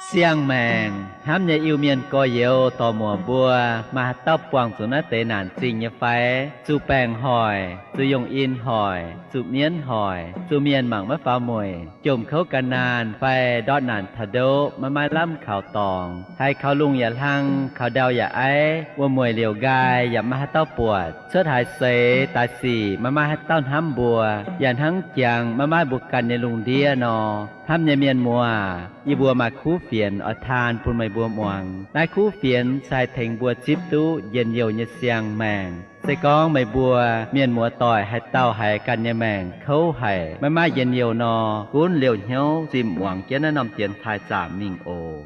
Siang-maengc hnamv nyei Iu-Mienh gorx-youz dorc-muoc mbuo, maaih haaix dauh buangh zuqc naaiv deix naanc zingh nyei fai? Zuqc baengc hoic, zuqc yongh in hoic, zuqc mienv hoic, zuqc mienh mangc maiv faaux mueic, jomc kouv ga'naanh fai ndortv naanc taux ndoqv maiv maaih lamh kaux dorngx, haiz kaux lungh yaac hlang, kaux ndau yaac aiv, wuom-mueic liouc nqaai yaac maiv maaih haaix dauh buatc, cuotv haaix seix daaih sic maiv maaih haaix dauh hnamv mbuo, yaac hnangv jangx maiv maaih mbuo ganh nyei lungh ndiev nor. Hnamv nyei mienh muoz, yie mbuo maaih kuv fienx oix taan bun meih mbuo muangx. Naaiv kuv fienx se haih tengx mbuo zipv duqv njien-youh nyei siang-maengc. Se gorngv meih mbuo mienh muoz-doic haaix dauh haiz ganh nyei maengc kouv haic, maiv maaih njien-youh nor, gunv liouh hnyouv zimh muangx jienv naaiv norm dienx taaih zaamc mingh oc.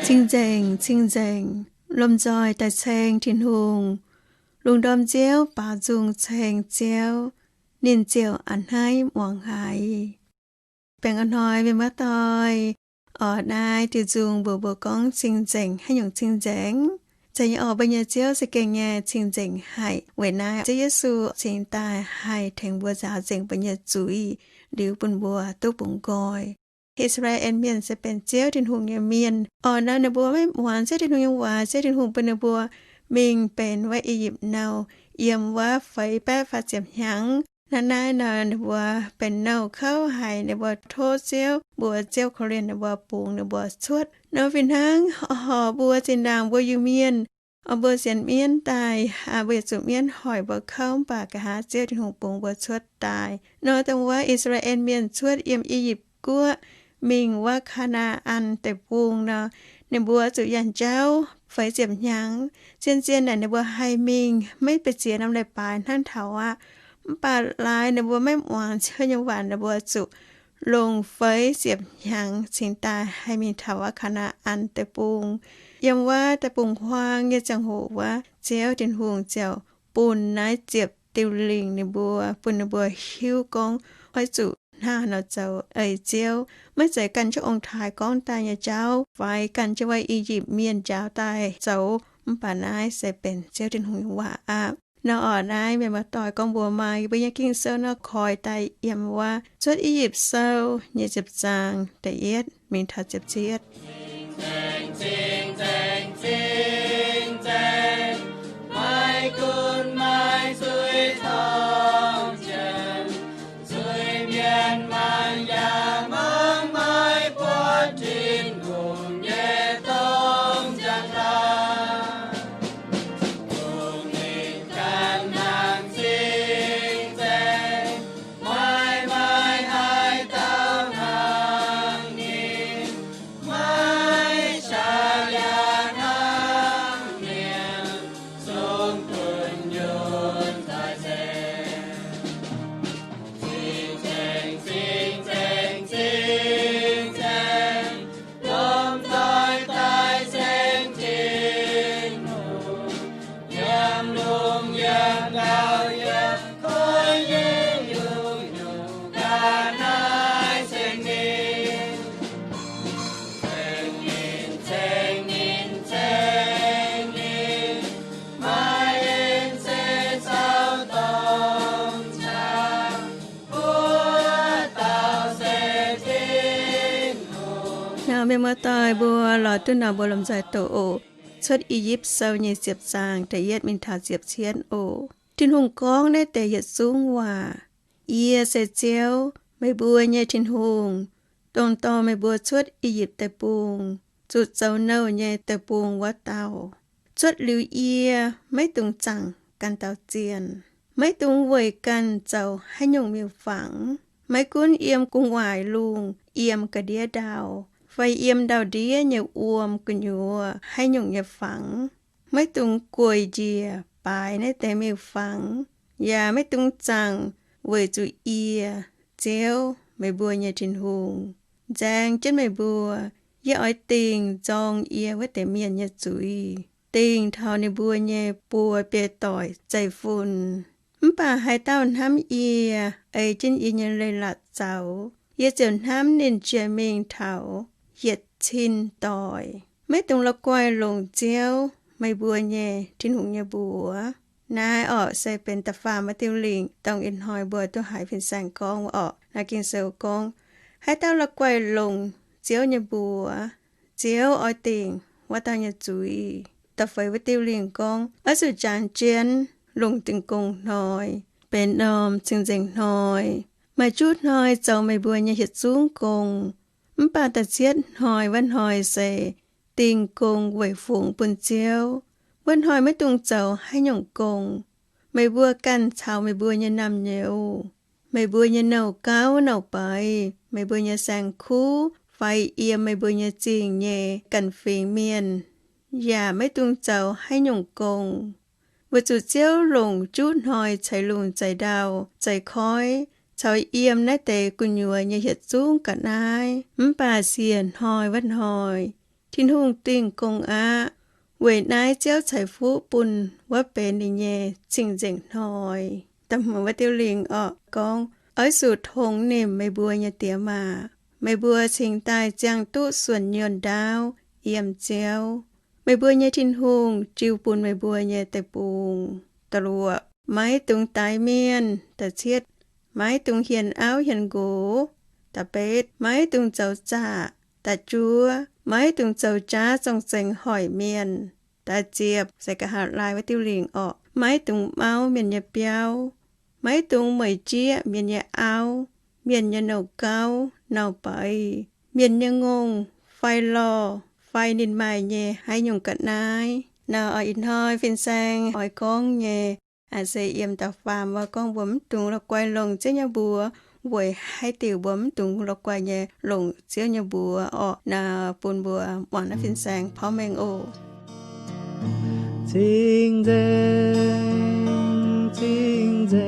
Cing-nzengc, cing-nzengc, lomh nzoih daaih ceng Tin-Hungh. Lungh ndorm Ziouv baaux nzung ceng Ziouv, ninh ziouc a'hneiv muangx haiz. Baengh a'hnoi mienh muoz-doic, oix naaiv diuh nzung mbuox mbuo gorngv cing-nzengc haaix nyungc cing-nzengc. Zeiz nyei orqc, mbuo nyei Ziouv za'gengh nyei cing-nzengc haic. Weic naaiv Ziouv Yesu cingx daaih haih tengx mbuo nzaaux nzengc mbuo nyei zuiz liuz bun mbuo duqv bungx nqoi. I^saa^laa^en Mienh se benx Ziouv Tin-Hungh nyei mienh. Oix naaiv ninh mbuo maiv muangx Ziouv Tin-Hungh nyei waac, Ziouv Tin-Hungh bun ninh mbuo mingh benx wuov I^yipv Nouh yiem wuov feix baeqv faah ziepc hnyangx. Naaiv naaiv nor ninh mbuo benx nouh kouv haic, ninh mbuo tov Ziouv, mbuox Ziouv korv-lienh ninh mbuo, bungx ninh mbuo cuotv. Nor fih hnangv horpc mbuo zinh ndaangc mbuo Iu-Mienh, mbuo sienx mienv daaih, mbuo yietc zungv mienv hoic mbuo kouv, mv baac nqa'haav Ziouv Tin-Hungh bungx mbuo cuotv daaih. Nor dongh wuov I^saa^laa^en Mienh cuotv yiem I^yipv Guoqv mingh wuov Kaa^naa^an Deic-Bung nor, ninh mbuo zuqc yangh jauv feix ziepc hnyangx. Zien-zien naaic ninh mbuo haih mingh maiv ba'ziex norm leiz-baaix hnangv taux aqv. Mv baac laaix ninh mbuo maiv muangx Ziouv nyei waac, ninh mbuo zuqc longc feix ziepc hnyangx cingx daaih haih mingh taux wuov Kaa^naa^an Deic-Bung. Yiem wuov deic-bung-huaang nyei ziangh hoc wuov, Ziouv Tin-Hungh ziouc bun naaiv ziepc diuh lingc ninh mbuo, bun ninh mbuo hiuv gorngv oix zuqc hnangv haaix nor zoux ei Ziouv. Maiv zeiz ganh jienv ong-taaix gorngv daaih nyei jauv, fai ganh jienv wuov I^yipv Mienh njaaux daaih zoux. Mv baac naaiv se benx Ziouv Tin-Hungh nyei waac aqv. Nor orqc, naaiv mienh muoz-doic, gorngv mbuox maaih mbuo nyei Ging-Sou nor, koi daaih yiem wuov Cuotv I^yipv Sou nyic ziepc zaang da'yietv mingh taux ziepc cietv. Mienh muoz-doic mbuo, lorz duqv nor mbuo lomh nzoih doqc oc. Cuotv I^yipv Sou nyei ziepc zaang da'yietv mingh taux ziepc cietv oc. Tin-Hungh gorngv naaiv deix yietc zungv waac: Yie se Ziouv, meih mbuo nyei Tin-Hungh, dongh dorh meih mbuo cuotv I^yipv Deic-Bung, zuqc zoux nouh nyei deic-bung wuov dauh. Cuotv liuz yie, maiv dungx zaangc ganh dauh zienh, maiv dungx weic ganh zoux haaix nyungc miuc-fangx. Maiv gunv yiem gu'nguaaic lungh, yiem ga'ndiev ndau, fai yiem ndau-ndiev nyei wuom gu'nyuoz haaix nyungc nyei fangx, maiv dungx gueic njiec baaix naaiv deix miuc-fangx, yaac maiv dungx zaangc, weic zuqc yie, Ziouv, meih mbuo nyei Tin-Hungh, nzaeng jienv meih mbuo. Yie oix dingc nzorng yie wuov deix mienh nyei zuiz, dingc taux ninh mbuo nyei buoz-biei doic zeiv-fun. Mv baac haaix dauh hnamv yie, ei jienv yie nyei leiz-latc zoux, yie ziouc hnamv ninh jiex mingh taux yietc cin doic. Maiv dungx la'guaih longc Ziouv, meih mbuo nyei Tin-Hungh nyei mbuox. Naaiv orqc se benx da'faam wuov diuh lingc, dongh ih hnoi mbuo duqv haiz fin-saeng gorngv wuov orqc. Naaiv Ging-Sou gorngv, haaix dauh la'guaih longc Ziouv nyei mbuox, Ziouv oix dingc wuov dauh nyei zuiz. Da'feix wuov diuh lingc gorngv, oix zuqc jangx jienv longc Dingh Gong Hnoi benx norm cing-nzengc hnoi. Maaih juqv hnoi zoux meih mbuo nyei yietc zungv gong, mv baac da'cietv hnoi wuov hnoi se Dingh Gong Weic Fungx Bun Ziouv. Wuov hnoi maiv dungx zoux haaix nyungc gong. Meih mbuo ganh caux meih mbuo nyei naamh-nyouz, meih mbuo nyei nouh gauv nouh beiz, meih mbuo nyei saeng-kuv, fai yiem meih mbuo nyei zingh nyei ganh fingx mienh yaac maiv dungx zoux haaix nyungc gong. Weic zuqc Ziouv longc juqv hnoi ceix lungh zeix ndau, zeix koiv, caux yiem naaiv deix gu'nyuoz nyei yietc zungv ga'naaiv. Mv baac siec hnoi wuov hnoi, Tin-Hungh dingh gong aqv. Weic naaiv Ziouv ceix fuqv bun wuov benx ninh nyei cing-nzengc hnoi. Da'hmz wuov diuh lingc orqc gorngv, oix zuqc tongx nimc meih mbuo nyei diex maac. Meih mbuo cingx daaih ziangh duqv suonc nyuonh ndaauv yiem Ziouv, meih mbuo nyei Tin-Hungh, jiu bun meih mbuo nyei deic-bung. Da'luoqc, maiv dungx daix mienh. Da'cietv, maiv dungx hienx auv hienx nqox. Da'betv, maiv dungx zoux zaqc. Da'juov, maiv dungx zoux jaav zorng-zengx hoic mienh. Da'ziepc, se ga'haav laai wuov diuh lingc orqc, maiv dungx mauv mienh nyei biauv. Maiv dungx mueic jieqv mienh nyei auv, mienh nyei nouh gauv nouh beiz, mienh nyei ngongh fai lorh, fai ninh maaih nyei haaix nyungc ga'naaiv. Naaiv ih hnoi fin-saeng oix gorngv nyei, se yiem da'faam wuov gorngv mbuo mv dungx la'guaih longc Ziouv nyei mbuox. Weic haaix diuc mbuo mv dungx la'guaih nyei longc Ziouv nyei mbuox orqc? Naaiv bun mbuo muangx naaiv fin-saeng porv mengh oc. Cing-nzengc, cing-nzengc,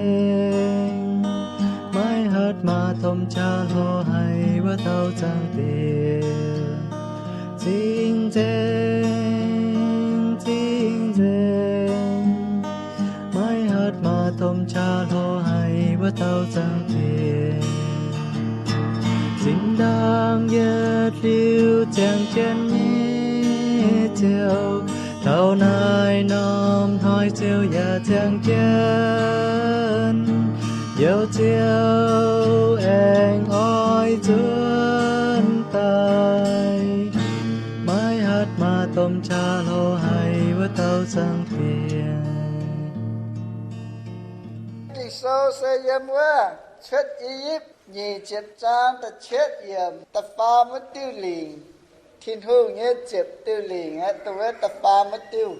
maiv hatc maaz-domh qaqv hlo haic wuov dauh Zaangc Diex. Cing-nzengc, cing-nzengc, maiv hatc maaz-domh qaqv hlo haic wuov dauh Zaangc Diex. Zinh ndaangc yietc liuz ziangh jienv nyei Ziouv, taux naaiv norm hnoi Ziouv yaac ziangh jienv. Youc Ziouv aengx oix nzuonx daaih, maiv hatc maaz-domh qaqv hlo haic wuov dauh Zaangc Diex. Ging-Sou se yiem wuov Cuotv I^yipv nyic ziepc zaang da'cietv yiemc da'faam wuov diuh lingc, Tin-Hungh nyei ziepc diuh lingc aeqv, dongh wuov da'faam wuov diuh.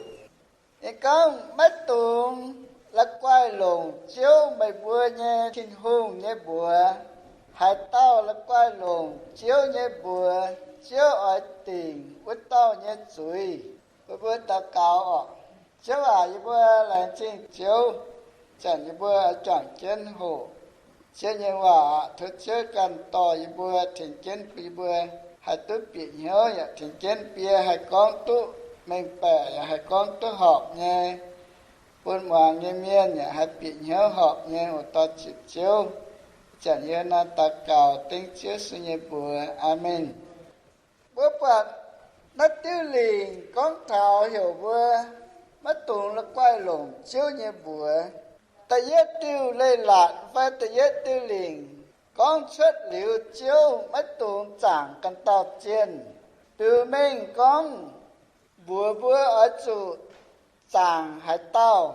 Ninh gorngv, maiv dungx la'guaih longc Ziouv meih mbuo nyei Tin-Hungh nyei mbuox. Haaix dauh la'guaih longc Ziouv nyei mbuox, Ziouv oix dingc wuov dauh nyei zuiz. Mbuo, mbuo daux gaux oc. Ziouv aac, yie mbuo laengz zingh Ziouv, zanc yie mbuo oix juangc jienv hoqc Ziouv nyei waac. Tov Ziouv ganh dorh yie mbuo, tengx jienv bun yie mbuo haih duqv bieqc hnyouv, yaac tengx jienv bun yie haih gorngv duqv mengh baeqc, yaac haih gorngv duqv horpc nyei, bun muangx nyei mienh yaac haih bieqc hnyouv horpc nyei oc. Dorh ziepc Ziouv, zanc yie naaiv daux gaux dengv Ziouv Yesu nyei mbuox. Aamen. Mbuo buatc naaiv diuh lingc gorngv taux heuc mbuo maiv dungx la'guaih longc Ziouv nyei mbuox. Da'yietv diuh leiz-latc fai da'yietv diuh lingc gorngv cuotv liuz Ziouv maiv dungx zaangc ganh dauh zienh. Biux mengh gorngv mbuox mbuo oix zuqc zaangc haaix dauh,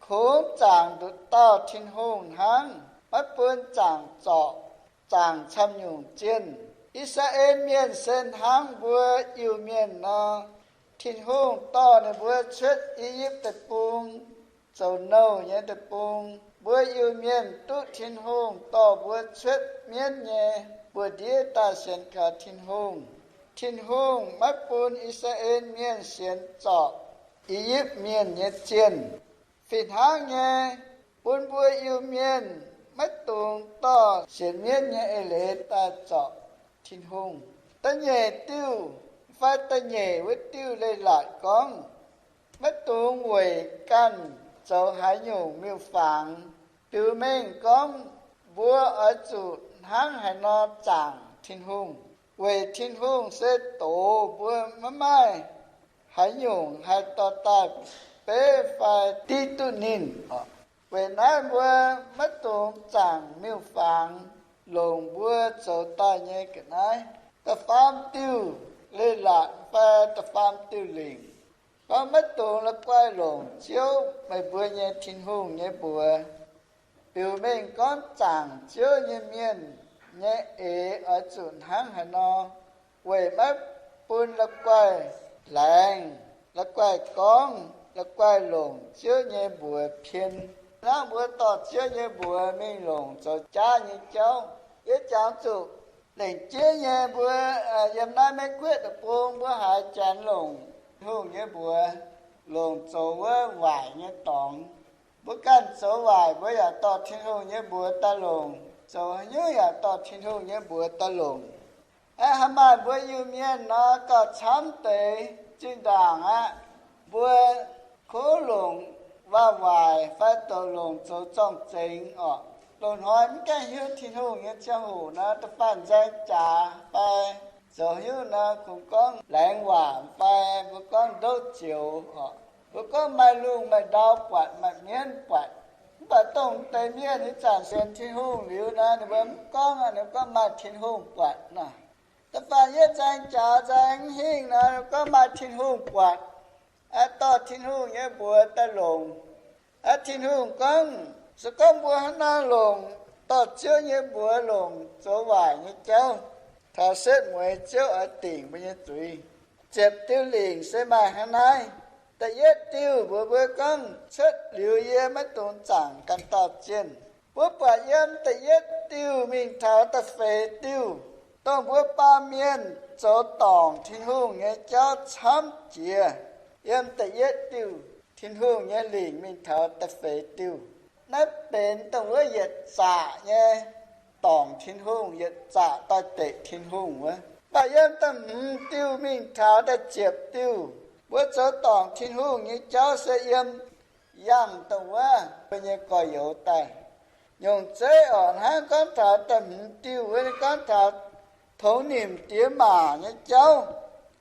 kungx zaangc nduqc dauh Tin-Hungh hnangv, maiv bun zaangc zorqc, zaangc camv nyungc zienh. I^saa^laa^en Mienh se hnangv mbuo Iu-Mienh nor. Tin-Hungh dorh ninh mbuo cuotv I^yipv Deic-Bung, zoux nouh nyei deic-bung. Mbuo Iu-Mienh duqv Tin-Hungh dorh mbuo cuotv mienv nyei, mbuo ndiev daaih sienx kaux Tin-Hungh. Tin-Hungh maiv bun I^saa^laa^en Mienh sienx zorqv I^yipv Mienh nyei zienh. Fih hnangv nyei, bun mbuo Iu-Mienh maiv dungx dorh sienx mienv nyei eix leiz daaih zorqc Tin-Hungh. Da'nyeic diuh fai da'nyeic wuov diuh leiz-latc gorngv, maiv dungx weic ganh zoux haaix nyungc miuc-fangx. Biux mengh gorngv mbuo oix zuqc hnangv haaix nor zaangc Tin-Hungh. Weic Tin-Hungh se doz mbuo maiv maaih haaix nyungc haih dorh daaih beiv fai div duqv ninh. Weic naaiv mbuo maiv dungx zaangc miuc-fangx longc mbuo zoux daaih nyei ga'naaiv. Da'faam diuh leiz-latc fai da'faam diuh lingc gorngv, maiv dungx la'guaih longc Ziouv, meih mbuo nyei Tin-Hungh, nyei mbuox. Biux mengh gorngv zaangc Ziouv nyei mienh nyei eix oix zuqc hnangv haaix nor, weic maiv bun la'guaih laengz, la'guaih gorngv, la'guaih longc Ziouv nyei mbuox pien. Hnangv mbuo dorh Ziouv nyei mbuox mingh longc zoux jaav nyei jauv. Yie jangx zuqc lengc jeiv nyei mbuo yiem naaiv Meiv Guoqv deic-bung mbuo haiz janx longc Tin-Hungh nyei mbuox longc zoux wuov waaic nyei dorngx. Mbuo ganh zoux waaic mbuo yaac dorh Tin-Hungh nyei mbuox daaih longc, zoux haaix nyungc yaac dorh Tin-Hungh nyei mbuox daaih longc. Aa, haaix maaih mbuo Iu-Mienh nor gauh camv deix zinh ndaangc aqv. Mbuo kungx longc waac-waaic fai douc longc zoux zorng-zengx orqc. Loz-hnoi mv gaengh hiuv Tin-Hungh nyei ziangh hoc nor, da'faanh nzaeng jaax fai zoux hnyouv nor, kungx gorngv laengz waac fai mbuo gorngv ndouv zioux orqc. Mbuo gorngv maaih lungh maaih ndau buatc, maaih mienv buatc. Mv baac dongh deix mienh ih zanc sienx Tin-Hungh liuz nor, ninh mbuo mv gorngv, ninh gorngv maaih Tin-Hungh buatc nor. Da'faanh yie nzaeng jaax nzaeng hingh nor, gorngv maaih Tin-Hungh buatc, aa, dorh Tin-Hungh nyei mbuox daaih longc. Aa, Tin-Hungh gorngv, se gorngv mbuo hnangv naaiv longc, dorh Ziouv nyei mbuox longc zoux waaic nyei jauv, taux setv mueiz Ziouv oix dingc mbuo nyei zuiz. Ziepc diuh lingc se maaih hnangv naaiv. Da'yietv diuh mbuox mbuo gorngv, cuotv liuz yie maiv dungx zaangc ganh dauh zienh. Mbuo buatc yiem da'yietv diuh mingh taux da'feix diuh, dongh mbuo baamh mienh zoux dorngc Tin-Hungh nyei jauv camv jiex. Yiem da'yietv diuh Tin-Hungh nyei lingc mingh taux da'feix diuh, naaiv benx dongh wuov yietc zaqc nyei dorngc Tin-Hungh, yietc zaqc daaih deic Tin-Hungh wuov. Mv baac yiem da'hmz diuh mingh taux da'ziepc diuh, mbuo zoux dorngc Tin-Hungh nyei jauv se yiem yangh dongh wuov mbuo nyei gorx-youz daaih. Nyungc zeiv orqc, hnangv gorngv taux da'hmz diuh wuov, gorngv taux tongx nimc diex maac nyei jauv.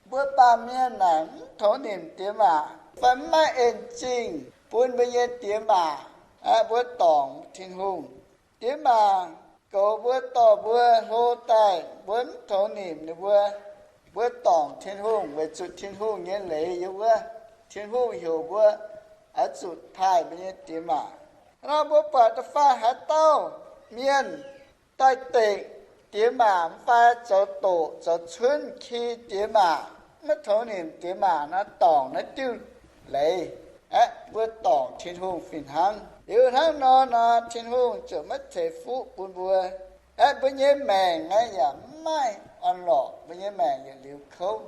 Mbuo baamh mienh naaic mv tongx nimc diex maac fai mv maaih en zingh bun mbuo nyei diex maac, aqv, mbuo dorngc Tin-Hungh. Diex maac goux mbuo, dorh mbuo hlo daaih, mbuo mv tongx nimc ninh mbuo. Mbuo dorngc Tin-Hungh weic zuqc Tin-Hungh nyei leiz yiem wuov. Tin-Hungh heuc mbuo oix zuqc taaih mbuo nyei diex maac. Hnangv nor mbuo buatc da'faanh haaix dauh mienh daaih deic diex maac fai zoux doqc zoux cunv ki diex maac, maiv tongx nimc diex maac nor, dorngc naaiv diuh leiz, aqv, mbuo dorngc Tin-Hungh fih hnangv. Liuz hnangv nor nor, Tin-Hungh ziouc maiv ceix fuqv bun mbuo. Aqv, mbuo nyei maengc naaiv yaac mv maaih orn-lorqc, mbuo nyei maengc yietc liuz kouv.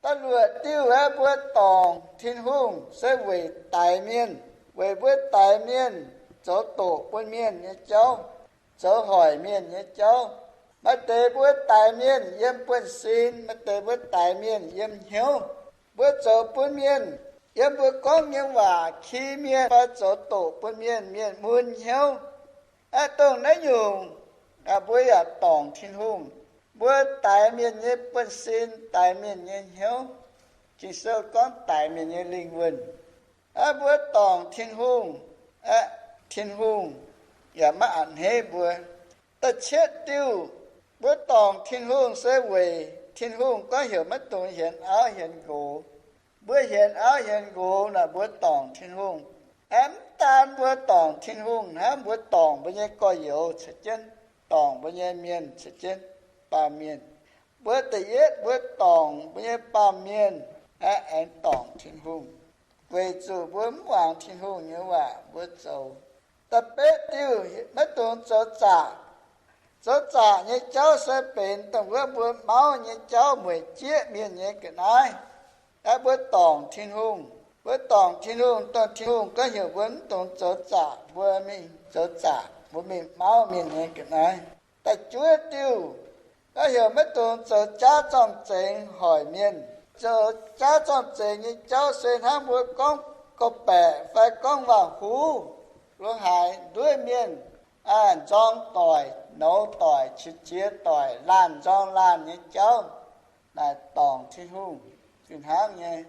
Da'luoqc diuh aqv, mbuo dorngc Tin-Hungh se weic daix mienh, weic mbuo daix mienh zoux doqc bun mienh nyei jauv, zoux hoic mienh nyei jauv. Maaih deix mbuo daix mienh yiem buonv-sin, maaih deix mbuo daix mienh yiem hnyouv. Mbuo zoux bun mienh, yiem mbuo gorngv nyei waac ki mienh fai zoux doqc bun mienh, mienh mun hnyouv. Aqv, dongh naaiv nyungc, aqv, mbuo yaac dorngc Tin-Hungh. Mbuo daix mienh nyei buonv-sin, daix mienh nyei hnyouv. Ging-Sou gorngv daix mienh nyei lingh wuonh. Aqv, mbuo dorngc Tin-Hungh, aqv, Tin-Hungh yaac maiv a'hneiv mbuo. Da'cietv diuh, mbuo dorngc Tin-Hungh se weic Tin-Hungh gorngv heuc maiv dungx hienx auv hienx nqox. Mbuo hienx auv hienx nqox naaic mbuo dorngc Tin-Hungh. Aeqv, mv daan mbuo dorngc Tin-Hungh hnangv, mbuo dorngc mbuo nyei gorx-youz caux jienv, dorngc mbuo nyei mienh caux jienv, baamh mienh. Mbuo da'yietv mbuo dorngc mbuo nyei baamh mienh aeqv, aengx dorngc Tin-Hungh, weic zuqc mbuo mv muangx Tin-Hungh nyei waac mbuo zoux. Da'betv diuh, maiv dungx zoux zaqc. Zoux zaqc nyei jauv se benx dongh wuov mbuo mauv nyei jauv, mueic jieqv mienh nyei ga'naaiv. Aeqv, mbuo dorngc Tin-Hungh. Mbuo dorngc Tin-Hungh, dongh Tin-Hungh gorngv heuc mbuo mv dungx zoux zaqc, mbuo mingh zoux zaqc, mbuo mingh mauv mienh nyei ga'naaiv. Da'juov diuh, gorngv heuc maiv dungx zoux jaav zorng-zengx hoic mienh. Zoux jaav zorng-zengx nyei jauv se hnangv mbuo gorngv gorqv-baeqc fai gorngv waac-huv, lo haaix nduov mienh, nzorng doic, nouz doic, qiex jiez doic, laanh nzorng laanh nyei jauv, naaic dorngc Tin-Hungh fih hnangv nyei.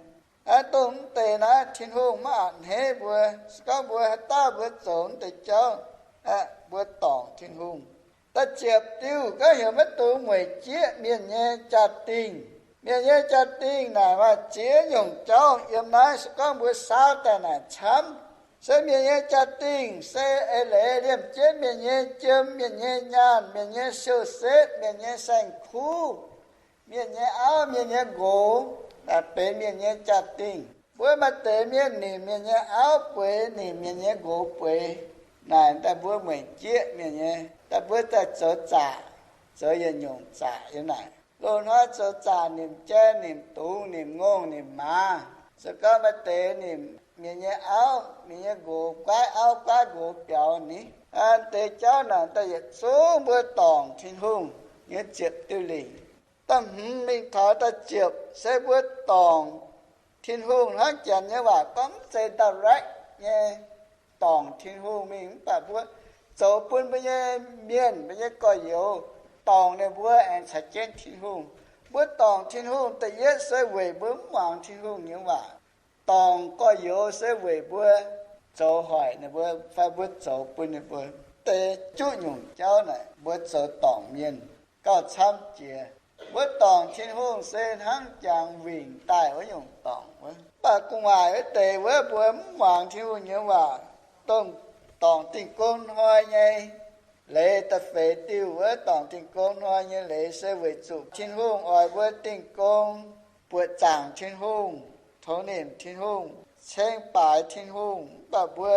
Dongh mv deix naaiv Tin-Hungh maiv a'hneiv mbuo. Se gorngv mbuo haaix dauh mbuo zoux mv deix jauv, mbuo dorngc Tin-Hungh. Da'ziepc diuh gorngv heuc maiv dungx mueic jieqv mienh nyei jaa-dingh. Mienh nyei jaa-dingh naaic maaih ziex nyungc jauv yiem naaiv. Se gorngv mbuo saauv daaih naaic camv, se mienh nyei jaa-dingh se eix leiz liemh jienv mienh nyei jiem, mienh nyei nyaanh, mienh nyei siou-setv, mienh nyei saeng-kuv, mienh nyei auv, mienh nyei nqox, naaic benx mienh nyei jaa-dingh. Mbuo maaih deix mienh nimc mienh nyei auv bueix, nimc mienh nyei nqox bueix, naaic daaih mbuo mueic jieqv mienh nyei, daaih mbuo daaih zoux zaqc, zoux yietc nyungc zaqc yiem naaic. Loz-hnoi zoux zaqc nimc jai, nimc dungz, nimc ngongh, nimc maaz. Se gorngv maaih deix nimc mienh nyei auv, mienh nyei nqox, guaiv auv guaiv nqox biaux ni. Deix jauv naaic daaih yietc zungv mbuo dorngc Tin-Hungh nyei ziepc diuh lingc. Da'hmz mingh taux da'ziepc se mbuo dorngc Tin-Hungh hnangv Janx nyei waac gorngv mv zeiz direct nyei dorngc Tin-Hungh mingh, mv baac mbuo zoux bun mbuo nyei mienh, mbuo nyei gorx-youz, dorngc ninh mbuo aengx caux jienv Tin-Hungh. Mbuo dorngc Tin-Hungh da'yietv se weic mbuo mv muangx Tin-Hungh nyei waac. Dorngc gorx-youz se weic mbuo zoux hoic ninh mbuo fai mbuo zoux bun ninh mbuo. Deix juqv nyungc jauv naaic mbuo zoux dorngc mienh gauh camv jiex. Mbuo dorngc Tin-Hungh se hnangv jangx wingc daaih wuov nyungc dorngc wuov. Mv baac gu'nguaaic wuov deix wuov mbuo mv muangx Tin-Hungh nyei waac, dongh dorngc Dingh Gong Hnoi nyei leiz da'feix diuh wuov, dorngc Dingh Gong Hnoi nyei leiz se weic zuqc Tin-Hungh oix mbuo Dingh Gong, buoqc zaangc Tin-Hungh, tongx nimc Tin-Hungh, ceng baaix Tin-Hungh. Mv baac mbuo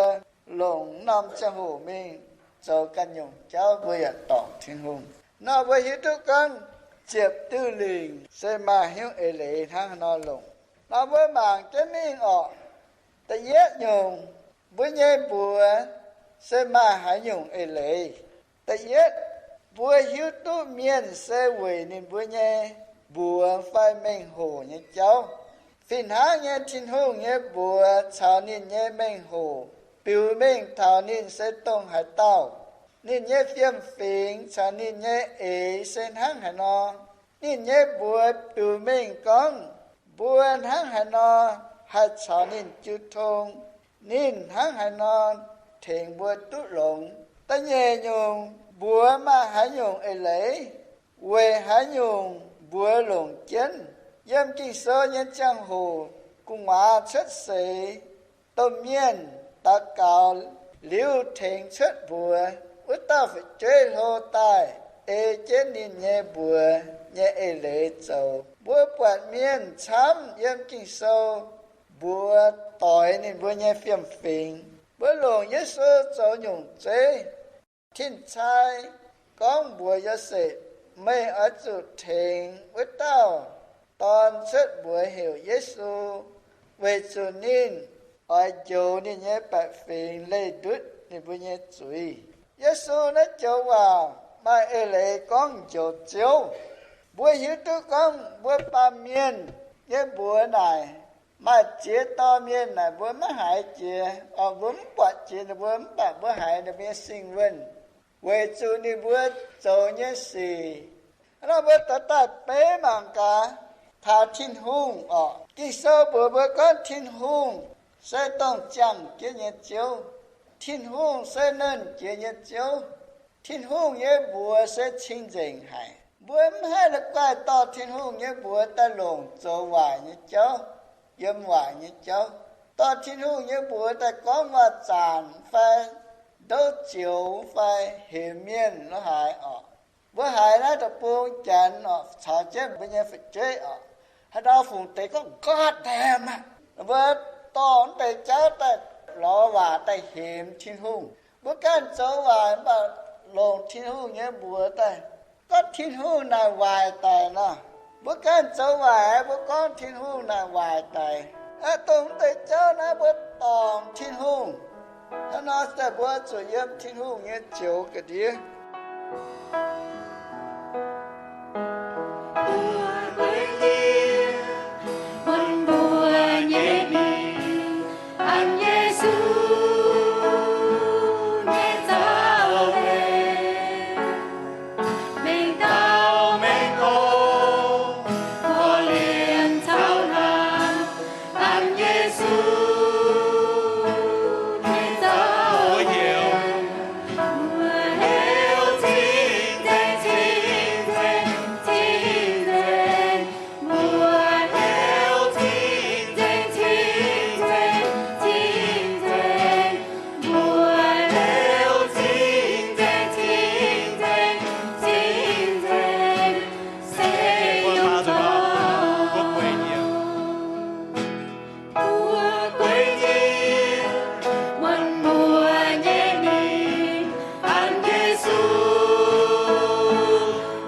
longc norm ziangh hoc mingh zoux ganh nyungc jauv, mbuo yaac dorngc Tin-Hungh. Nor mbuo hiuv duqv gorngv ziepc diuh lingc se maaih hnyouv eix leiz hnangv haaix nor longc. Nor mbuo mangc jienv mingh orqc. Da'yietv nyungc, mbuo nyei mbuox se maaih haaix nyungc eix leiz. Da'yietv, mbuo hiuv duqv mienh se weic ninh mbuo nyei mbuox fai mengh hoc nyei jauv. Fih hnangv nyei, Tin-Hungh nyei mbuox caux ninh nyei mengh hoc biux mengh taux ninh se dongh haaix dauh. Ninh nyei fiem-fingx caux ninh nyei eix se hnangv haaix nor. Ninh nyei mbuox biux mengh gorngv mbuo hnangv haaix nor haih caux ninh jiu tong, ninh hnangv haaix nor tengx mbuo duqv longx. Da'nyeic nyungc, mbuox maaih haaix nyungc eix leiz, weic haaix nyungc mbuox longc jienv. Yiem Ging-Sou nyei ziangh hoc gu'nguaaz cuotv seix, domh mienh daux gaux liuz tengx cuotv mbuox, wuov dauh fu'jueiv hlo daaih ei jienv ninh nyei mbuox nyei eix leiz zoux. Mbuo buatc mienh camv yiem Ging-Sou mbuox doix ninh mbuo nyei fiem-fingx. Mbuo longc Yesu zoux nyungc zeiv. Tin-Cai gorngv mbuox Yosepv, meih oix zuqc tengx wuov dauh dorn cuotv mbuox heuc Yesu, weic zuqc ninh oix njoux ninh nyei baeqc fingx leih ndutv ninh mbuo nyei zuiz. Yesu naaiv joux waac maaih eix leiz gorngv njoux Ziouv. Mbuo hiuv duqv gorngv mbuo baamh mienh nyei mbuox naaic, maaih ziex dorh mienh naaic mbuo maiv haiz jiex, mbuo mv buatc jiex ninh mbuo, mv baac mbuo haiz ninh mbuo nyei sing-wuonh, weic zuqc ninh mbuo zoux nyei sic. Nor mbuo doix daaih beiv mangc gaax taux Tin-Hungh orqc. Ging-Sou mbuox mbuo gorngv Tin-Hungh se dongh ziangh jienv nyei Ziouv. Tin-Hungh se nernh jiex nyei Ziouv. Tin-Hungh nyei mbuox se cing-nzengc haic. Mbuo mv haih la'guaih dorh Tin-Hungh nyei mbuox daaih longc zoux waaic nyei jauv, yiem waaic nyei jauv. Dorh Tin-Hungh nyei mbuox daaih gorngv waac-zaanc fai ndouv zioux fai hemx mienh lo haaix oc. Mbuo haiz naaiv deic-bung Janx oc, caux jienv mbuo nyei fu'jueiv oc, haaix dauh fungc deix gorngv God damn aqv, mbuo dorh mv deix jauv daaih lorz waac daaih hemx Tin-Hungh. Mbuo ganh zoux waaic mv baac longc Tin-Hungh nyei mbuox daaih gorngv Tin-Hungh naaic waaic daic nor. Mbuo ganh zoux waaic aeqv, mbuo gorngv Tin-Hungh naaic waaic daic. Aa, dongh mv deix jauv naaiv mbuo dorngc Tin-Hungh. Hnangv nor daaih mbuo zuqc yiem Tin-Hungh nyei zioux ga'ndiev. Mbuo nyei mingh an Yesu nyei zaux leiz, mengh dauh mengh hlo, korv-lienh caux hnamv an Yesu nyei zaux leiz. Mbuo heuc cing-nzengc, cing-nzengc, cing-nzengc. Mbuo heuc cing-nzengc, cing-nzengc, cing-nzengc. Mbuo heuc cing-nzengc, cing-nzengc, cing-nzengc, se yungh dorngc. Mbuo gueiv jienv muonc mbuo nyei mingh an Yesu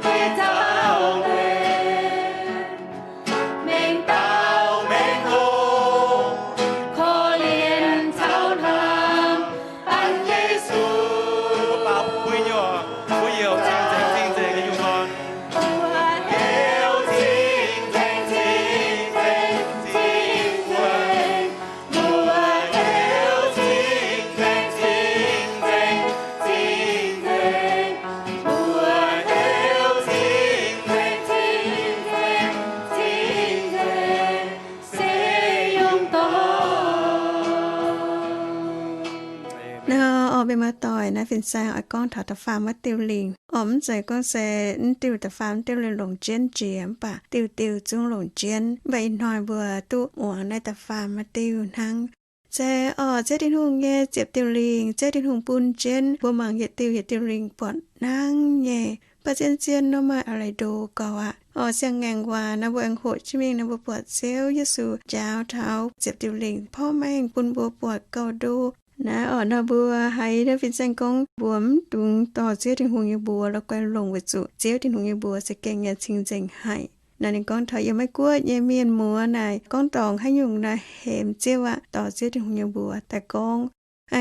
nyei zaux leiz, mengh dauh mengh hlo, korv-lienh caux hnamv an Yesu. Mbuo baaux mbuo nyei oc. Mbuo yaac cing-nzengc, cing-nzengc nyei yungh dorn. Mbuo heuc cing-nzengc, cing-nzengc, cing-nzengc. Mbuo heuc cing-nzengc, cing-nzengc, cing-nzengc. Mbuo heuc cing-nzengc, cing-nzengc, cing-nzengc, se yungh dorngc. Nor, orqc, mienh muoz-doic, naaiv fin-saeng oix gorngv taux da'faam wuov diuh lingc. Orqc, mv zeiz gorngv se mv diuh da'faam diuh lingc longc jienv jiex, mv baac diuh diuh zungv longc jienv. Mv baac ih hnoi mbuo duqv muangx naaiv da'faam wuov diuh hnangv. Se orqc, Ziouv Tin-Hungh nyei ziepc diuh lingc, Ziouv Tin-Hungh bun jienv mbuo mangc yietc diuh yietc diuh lingc buatc hnangv nyei. Mv baac zien-zien nor maaih a'leiz-ndoqc gauh aqv. Orqc, siang-ngaengc waac nor mbuo aengx hoqc jienv mingh nor mbuo buatc Ziouv Yesu njaaux taux ziepc diuh lingc porv mengh bun mbuo buatc gauh ndo. Naaiv orqc, nor mbuo haiz naaiv fin-saeng gorngv mbuo mv dungx dorh Ziouv Tin-Hungh nyei mbuox la'guaih longc weic zuqc Ziouv Tin-Hungh nyei mbuox za'gengh nyei cing-nzengc haic. Naaiv ninh gorngv taux yiem Meiv-Guoqv nyei mienh muoz naaic gorngv dorngc haaix nyungc naaic hemx Ziouv aqv, dorh Ziouv Tin-Hungh nyei mbuox daaih gorngv.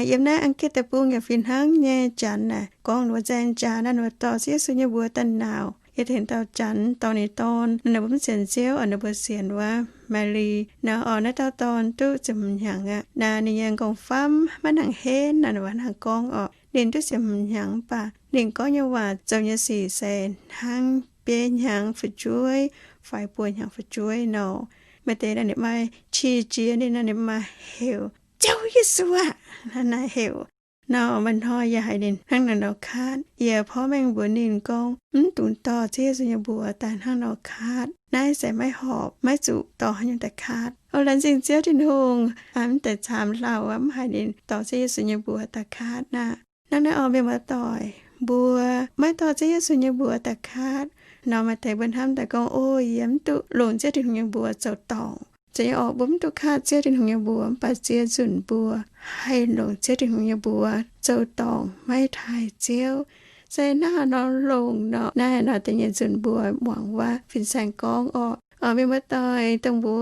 Yiem naaiv An^gitv deic-bung yaac fih hnangv nyei. Janx naaic gorngv ninh mbuo nzaeng jaax naaiv, ninh mbuo dorh Ziouv Yesu nyei mbuox daaih nauc. Yie tengx dauh Janx dorh ninh dorn, ninh mbuo mv sienx Ziouv, ninh mbuo sienx wuov Maali. Naaiv orqc, naaiv dauh dorn duqv ziepc hmz hnyangx aqv. Naaiv ninh nyei gong-famv maiv nangc henv, naaiv ninh mbuo hnangv gorngv orqc, ninh duqv ziepc hmz hnyangx mv baac ninh gorngv nyei waac, zoux nyei sic se hnangv biei hnyangx fu'jueiv, faix buo hnyangx fu'jueiv nor. Maaih deix naaiv ninh maaih qiex jiez, ninh naaiv ninh maaih heuc, Ziouv Yesu aah! Naaiv naaiv heuc. Nor maaih hnoi yie haiz ninh hnangv naaiv nor kaatv, yie porv mengh mbuox ninh gorngv, mv dungx dorh Ziouv Yesu nyei mbuox daaih hnangv nor kaatv. Naaiv se maiv horpc, maiv zuqc dorh haaix nyungc daaih kaatv. O, laengz zingh Ziouv Tin-Hungh, mv deix caamx lauh mv haiz ninh dorh Ziouv Yesu nyei mbuox daaih kaatv naaiv. Hnangv naaiv orqc, mienh muoz-doic, mbuo maiv dorh Ziouv Yesu nyei mbuox daaih kaatv nor, maaih deix mbuo hnamv daaih gorngv, o, yie mv duqv longc Ziouv Tin-Hungh nyei mbuox zoux dorngc. Zeiz nyei orqc, mbuo mv duqv kaatv Ziouv Tin-Hungh nyei mbuox, mv baac Ziouv nzunc mbuo haih longc Ziouv Tin-Hungh nyei mbuox zoux dorngc maiv taaih Ziouv. Se hnangv haaix nor longc nor, naaiv nor da'nyeic nzunc mbuo muangx wuov fin-saeng gorngv orqc. Mienh muoz-doic, dongh mbuo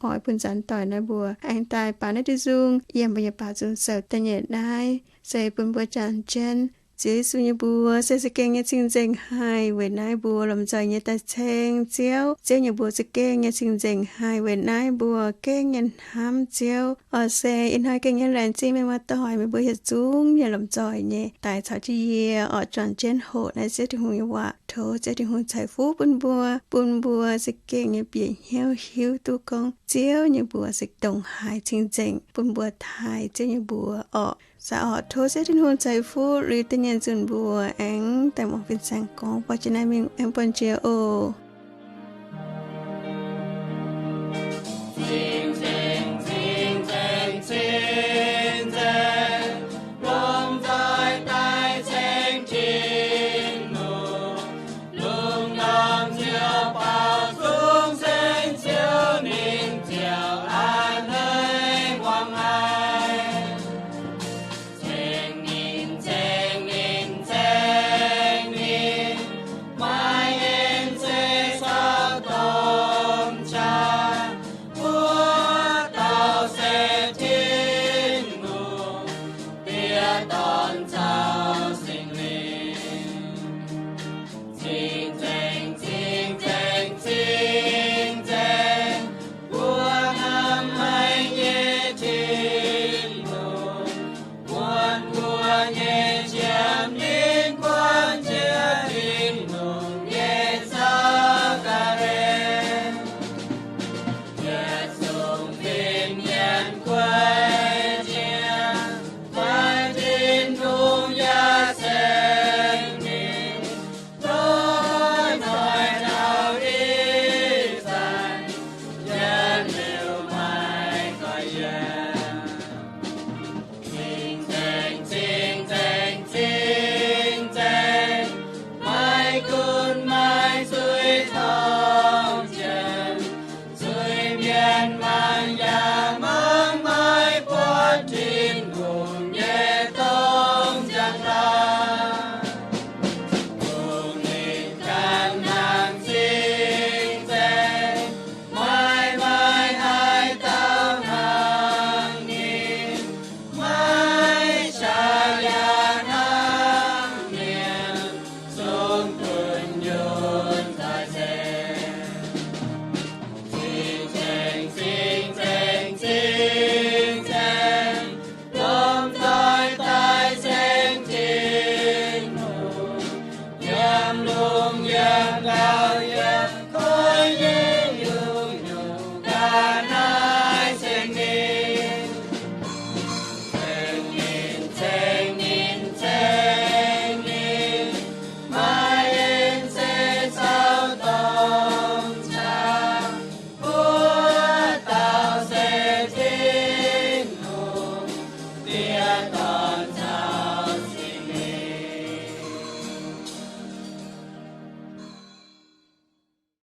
oix bun zanc doic naaiv mbuo aengx daaih baac naaiv diuh nzung yiem mbuo nyei baaux nzung sou da'nyeic naaiv, se bun mbuo janx jienv Ziouv Yesu nyei mbuox se za'gengh nyei cing-nzengc haic weic naaiv mbuo lomh nzoih nyei daaih ceng Ziouv. Ziouv nyei mbuox za'gengh nyei cing-nzengc haic weic naaiv mbuo gengh nyei hnamv Ziouv. Orqc, se ih hnoi gengh nyei laengz zingh mienh muoz-doic, meih mbuo yietc zungv nyei lomh nzoih nyei daaih caux jienv yie orqc juangc jienv hoqc naaiv Ziouv Tin-Hungh nyei waac. Tov Ziouv Tin-Hungh ceix fuqv bun mbuo, bun mbuo za'gengh nyei bieqc hnyouv hiuv duqv gorngv Ziouv nyei mbuox se dongh haaix cing-nzengc, bun mbuo taaih Ziouv nyei mbuox orqc. Zaqc horc tov Ziouv Tin-Hungh ceix fuqv liuz da'nyeic nzunc mbuo aengx daaih muangx fin-saeng gorngv buatc jiex naaiv mingh aengx buangh jiex oc.